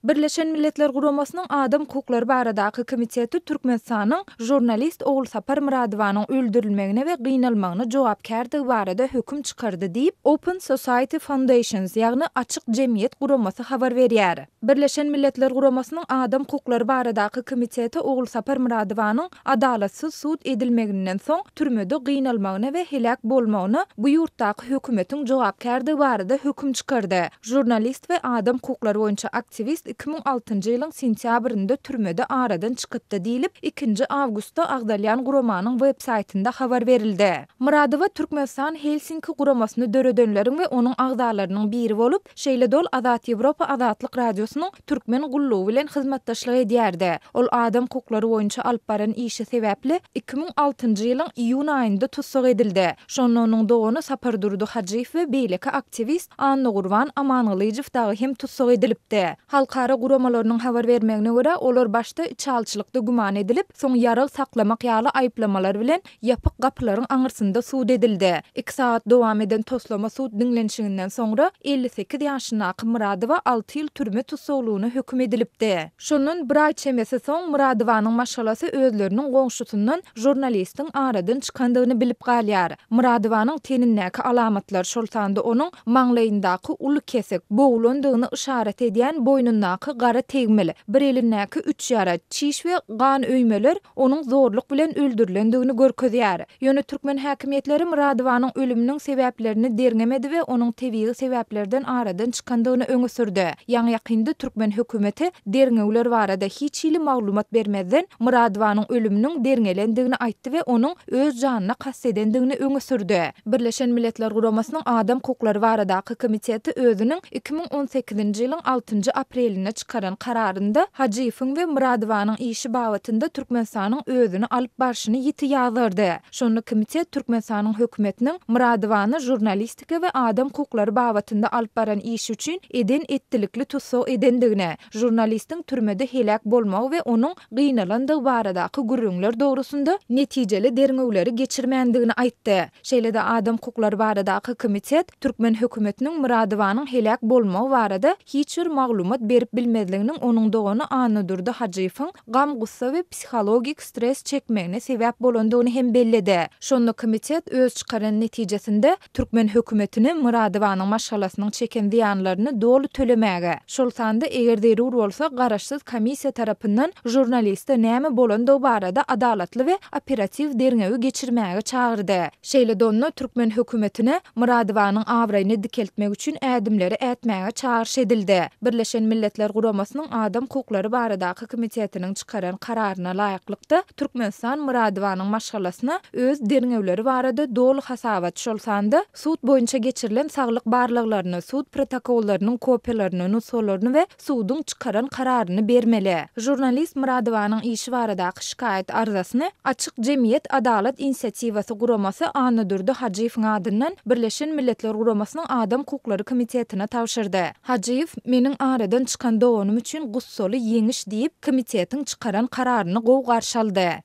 Birleşen Milletler Guramasynyň Adam hukuklary baradaky komiteti Türkmenistanyň žurnalist Ogulsapar Myradowanyň öldürilmegine we gynalmagyna jogapkärdigi barada höküm çykardy diýip, Open Society Foundations, ýagny Açyk jemgyýet guramasy habar berýär. Birleşen Milletler Guramasynyň Adam hukuklary baradaky komiteti Ogulsapar Myradowanyň adalatsyz sud edilmeginden soň türmede gynalmagyna we heläk bolmagyna bu ýurtdaky hökümetiň jogapkärdigi barada höküm çykardy. Žurnalist we adam hukuklary boýunça aktiwist 2006-njy ýylyň sentýabrynda türmede aradan çykypdy diýlip, ikinji awgustda agzalýan guramanyň web-saýtynda habar berildi. Myradowa Türkmenistan Helsinki guramasyny döredenleriň we onuň agzalarynyň biri bolup, Şeýle-de ol Azat Ýewropa Azatlyk Radiosynyň Türkmen gullugy bilen hyzmatdaşlyk edýärdi. Ol adam hukuklary boýunça alyp baran işi sebäpli 2006-njy ýylyň iýun aýynda tussag edildi. Şonda onuň dogany Sapardurdy Hajyýew we beýleki aktiwist Annagurban Amangylyjow dagy hem tussag edilipdi. Halkara guramalarynyň habar bermegine görä, olar başda içalyçylykda güman edilip, soň ýarag saklamak ýaly aýyplamalar bilen ýapyk gapylaryň aňyrsynda sud edildi. Iki sagat dowam eden toslama sud diňlenişiginden soňra, 58 ýaşyndaky Myradowa alty ýyl türme tussaglygyna höküm edilipdi. Şondan bir aý çemesi soň Myradowanyň maşgalasy özleriniň goňşusyndan žurnalistiň aradan çykandygyny bilip galýar. Myradowanyň tenindäki alamatlar, şol sanda onuň maňlaýyndaky uly kesik, boglandygyny yşarat edýän boýnundaky gara tegmil, bir elindäki üç ýara, çiş we gan öýmeler onuň zorluk bilen öldürilendigini görkezýär. Ýöne türkmen häkimiýetleri Myradowanyň ölüminiň sebäplerini derňemedi we onuň tebigy sebäplerden aradan çykandygyny öňe sürdi. Ýaňy-ýakynda türkmen hökümeti derňewler barada hiç hili maglumat bermezden, Myradowanyň ölüminiň derňelendigini aýtdy we onuň öz janyna kast edendigini öňe sürdi. Birleşen Milletler Guramasynyň Adam hukuklary baradaky komiteti özüniň 2018-nji ýylyň altynjy aprelinde çykaran kararynda Hajyýewiň we Myradowanyň işi babatynda Türkmenistanyň özüni alyp barşyny ýiti ýazgardy. Şonda komitet Türkmenistanyň hökümetiniň Myradowany žurnalistika we adam hukuklary babatynda alyp baran işi üçin eden-etdilikli tussag edendigini, žurnalistiň türmede heläk bolmagy we onuň gynalandygy baradaky gürrüňler dogrusynda netijeli derňewleri geçirmändigini aýtdy. Şeýle-de Adam hukuklary baradaky komitet türkmen hökümetiniň Myradowanyň heläk bolmagy barada hiç bir maglumat berip bilmezliginiň onuň dogany Annadurdy Hajyýewiň gam-gussa we psihologik stres çekmegine sebäp bolandygyny hem belledi. Şonda komitet öz çykaran netijesinde Türkmen hökümetini Myradowanyň maşgalasynyň çeken zyýanlaryny doly tölemäge, şol sanda eger zerur bolsa garaşsyz komissiýa tarapyndan žurnaliste näme bolandygy barada adalatly we operatiw derňewi geçirmäge çagyrdy. Şeýle-de onda türkmen hökümetine Myradowanyň abraýyny dikeltmek üçin ädimleri ätmäge çagyryş edildi. Birleşen Milletler Guramasynyň Adam hukuklary baradaky komitetiniň çykaran kararyna laýyklykda, Türkmenistan Myradowanyň maşgalasyna öz derňewleri barada doly hasabat, şol sanda sud boýunça geçirilen saglyk barlaglaryny, sud protokollarynyň kopiýalaryny, nusgalaryny we suduň çykaran kararyny bermeli. Žurnalist Myradowanyň işi baradaky şikaýat arzasyny Açyk jemgyýet adalat inisiatiwasy guramasy Annadurdy Hajyýewiň adyndan Birleşen Milletler Guramasynyň Adam hukuklary komitetine tabşyrdy. Hajyýew, Meniň aradan çykan doganym üçin gussaly ýeňiş diýip, komitetiň çykaran kararyny gowy garşy aldy.